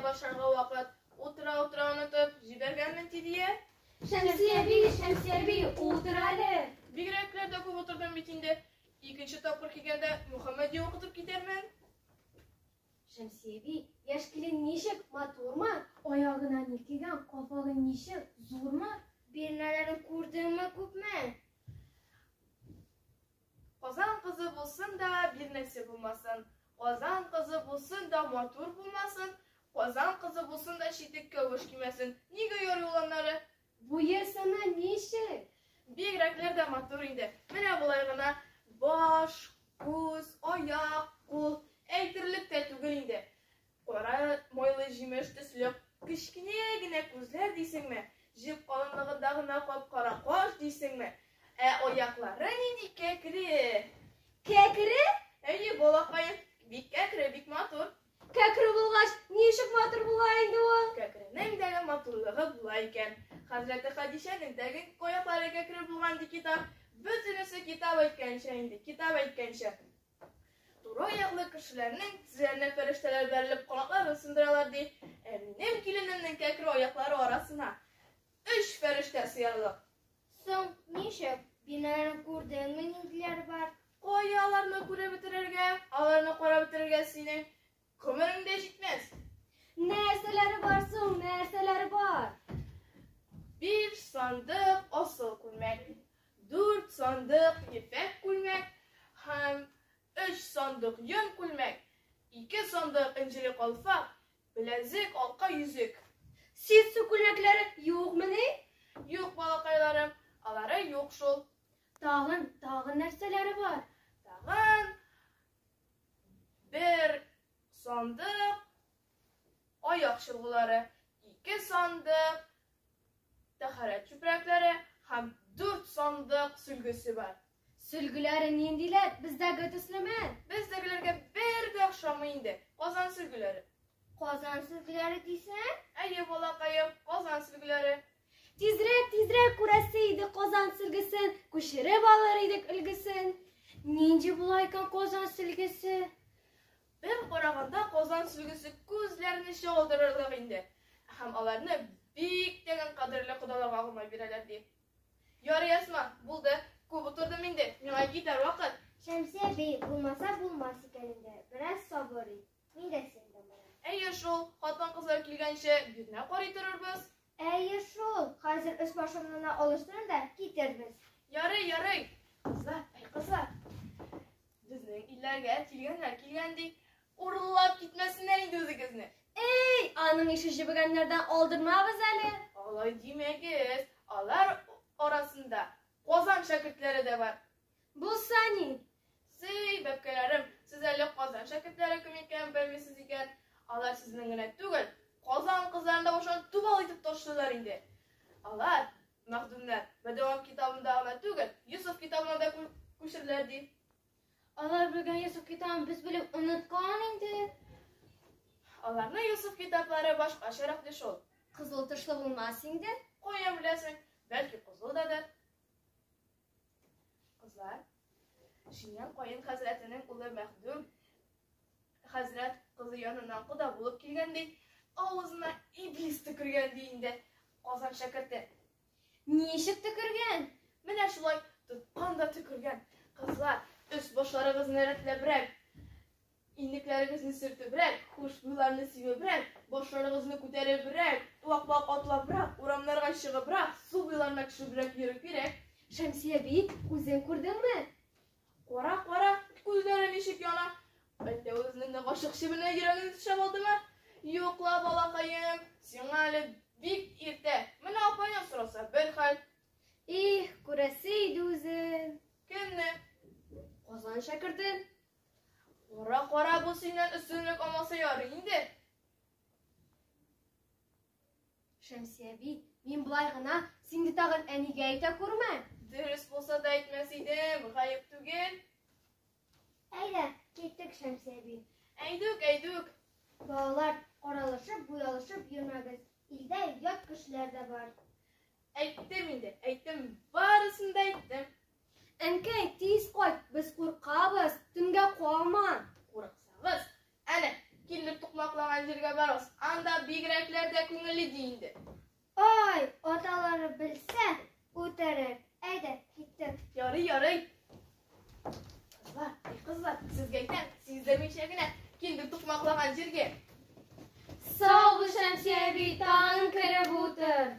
башларга вакыт. Утыра-утыра онытып җибәргәнмен, Тидия. Шәмсия әби, Шәмсия әби, утыр әле. Бигрәкләр дә күп утырдым бит инде. Икенче тапкыр килгәндә Мөхәммәдия укытып китәрмен. Шәмсия әби, яшь килен ничек, матурмы? Аягына ни кигән, калфагы ничек, зурмы? Бирнәләрен күрдеңме, күпме? Казан кызы булсын да, бирнәсе булмасын. Казан кызы булсын да, матур булмасын. Казан кызы булсын да, читек-кәвеш кимәсен. Нигә ярый ул аннары? Буе-сыны ничек? Бигрәкләр дә матур инде. Менә болай гына баш, күз, аяк, кул әйтерлек тә түгел инде. Кара майлы җимеш төсле кечкенә генә күзләр дисеңме, җеп калынлыгында гына кап-кара каш дисеңме? Ә аяклары нинди кәкре! Кәкре? Әйе, балакаем, бик кәкре, бик матур. Кәкре булгач, ничек матур була инде ул? Кәкренең дә матурлыгы була икән. Хәзрәте Хәдичәнең дә аяклары кәкре булган ди китап. Бөтенесе китап әйткәнчә инде, китап әйткәнчә. Туры аяклы кешеләрнең тезләренә фәрештәләр бәрелеп канатларын сындыралар ди. Ә минем киленемнең кәкре аяклары арасына өч фәрештә сыярлык. Соң, ничек? Бирнәләрен күрдеңме, ниндиләре бар? Кая аларны күреп бетерергә, аларны карап бетерергә синең гомерең дә җитмәс. Нәрсәләре бар соң, нәрсәләре бар? 5 сандык асыл күлмәк, 4 сандык ефәк күлмәк һәм 3 сандык йон күлмәк, 2 сандык энҗеле калфак, беләзек, алка, йөзек. Ситсы күлмәкләре юкмыни? Юк, балакайларым, алары юк шул. Тагын, тагын нәрсәләре бар? Тагын 1 сандык аяк чалгылары, 2 сандык тәһарәт чүпрәкләре һәм 4 сандык сөлгесе бар. Сөлгеләре ниндиләр? Бездәге төслеме? Бездәгеләргә бер дә охшамый инде. Казан сөлгеләре. Казан сөлгеләре дисең? Әйе, балакаем, Казан сөлгеләре. Тизрәк, тизрәк күрәсе иде Казан сөлгесен, күчереп алыр идек өлгесен. Нинди була икән Казан сөлгесе? Бер караганда Казан сөлгесе күзләрне чагылдырырлык инде. Һәм аларны бик тәген кадерле кодаларга гына бирәләр ди. Ярый, Әсма, булды. Күп утырдым инде. Миңа китәр вакыт. Шәмсия әби, булмаса булмас икән инде. Бераз сабыр ит. Мин дә синең белән барам. Әйе шул, хатын-кызлар килгәнче бирнә карый торырбыз. Әйе шул, хәзер өс башымны гына алыштырам да китербез. Ярый, ярый. Кызлар, әй кызлар. Безнең илләргә тилгәннәр килгән ди. Урлап китмәсеннәр инде үзегезне. Эй, аның ише җебегәннәрдән алдырмабыз әле. Алай димәгез, алар арасында Казан шәкертләре дә бар. Булса ни? Сый, бәбкәләрем, сез әле Казан шәкертләре кем икәнен белмисез икән. Алар сезнең генә түгел, Казан кызларын да башын тубал итеп ташлыйлар инде. Алар, мәхдүмнәр, Бәдәвам китабында гына түгел, Йосыф китабына да күчерләр ди. Алар белгән Йосыф китабын без белеп оныткан инде. Аларның Йосыф китаплары башкачарак ди шул. Кызыл тышлы булмас инде. Каян беләсең? Бәлки кызыл дадыр. Кызлар, Шинян каен хәзрәтенең улы Мәхдүм хәзрәт кызы яныннан кода булып килгән ди. Авызына иблис төкергән ди инде Казан шәкерте. Ничек төкергән? Менә шулай тоткан да төкергән. Кызлар, өс башларыгызны рәтләбрәк, иннекләрегезне сөртебрәк, хушбуйларны сибебрәк, башларыгызны күтәребрәк, вак-вак атлабрак, урамнарга чыгыбрак, су буйларына төшебрәк йөрү кирәк. Шәмсия әби, үзең күрдеңме? Кара, кара, күзләре ничек яна. Әллә үзенең дә гашык чебенә йөрәгең төшеп алдымы? Юк ла, балакаем, сиңа әле бик иртә. Менә апаең сораса бер хәл. Их, күрәсе иде үзен. Кемне? Казан шәкертен. Кара, кара, бу синнән өстенлек алмаса ярый инде. Шәмсия әби, мин болай гына, син дә тагын әнигә әйтә күрмә. Дөрес булса да әйтмәс идем, гаеп түгел. Әйдә, киттек, Шәмсия әби. Әйдүк, әйдүк. Балалар, каралышып, буялышып йөрмәгез. Илдә ят кешеләр дә бар. Әйттем инде, әйттем, барысын да әйттем. Әнкәй, тиз кайт, без куркабыз, төнгә калма. Курыксагыз, әнә, килеп тукмаклаган җиргә барыгыз, анда Ярый, ярый. Кызлар, эй кызлар, сезгә әйтәм, сиздермичә генә киндер тукмаклаган җиргә. Сау бул, Шәмсия әби, тагын кереп утыр.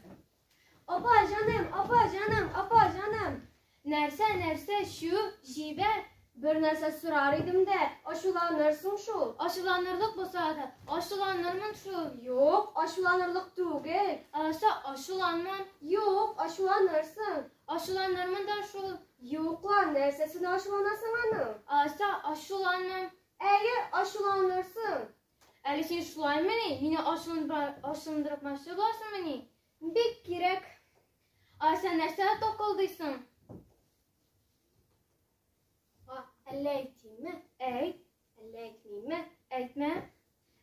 Апа, җаным, апа, җаным, апа, җаным. Нәрсә, нәрсә, чү, җибәр. Бер нәрсә сорар идем дә, ачуланырсың шул. Ачуланырлык булса да, ачуланырмын шул. Юк, ачуланырлык түгел. Алайса ачуланмам. Юк, ачуланырсың. Ачуланырмын да шул. Юк ла, нәрсәсенә ачуланасың аның? Алайса ачуланмам. Әйе, ачуланырсың. Әле син шулаймыни? Мине ачуландырмакчы буласыңмыни? Бик кирәк. Алайса нәрсә токылдыйсың? А, әллә әйтимме? Әйт. Әллә әйтмимме? Әйтмә.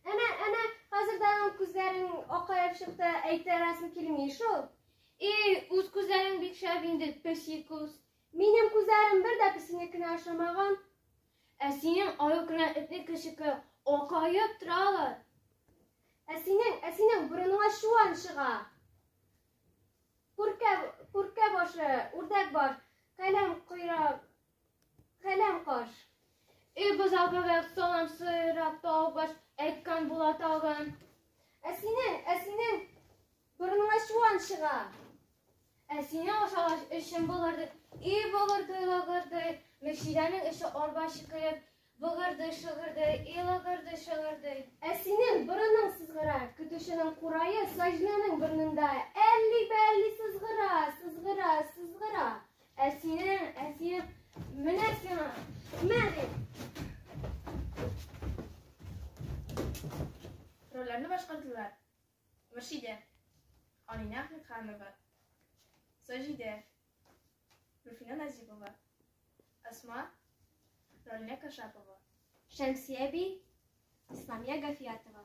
Әнә, әнә, хәзердән үк күзләрең акаеп чыкты, әйтәсең килми шул. И, үз күзләрең бик шәп инде, песи күз. Минем күзләрем бер дә песинекенә ошамаган. Ә синең аю кенә этнеке шикелле акаеп торалар. Ә синең, ә синең борыныңа чуан чыга. Күркә, күркә башы, үрдәк баш, каләм койрак, каләм каш. И бозау бәбәк, салам сыйрак, тау баш, әйткән була тагын. Ә синең, ә синең борыныңа чуан чыга. Ә сине ашагач эшем булырды, и булырды, лыгырды. Мөршидәнең эше арба шикелле быгырды, шыгырды, и лыгырды, шыгырды. Ә синең борының сызгыра, көтүченең курае Саҗидәнең борынында әлли-бәлли сызгыра, сызгыра, сызгыра. Ә синең, ә синең, менә сиңа, мә дип. Рольләрне башкардылар. Мөршидә, Алинә Әхмәтханова, Саҗидә, Руфинә Назипова, Әсма, Ралинә Кашапова. Шәмсия әби, Исламия Гафиятова.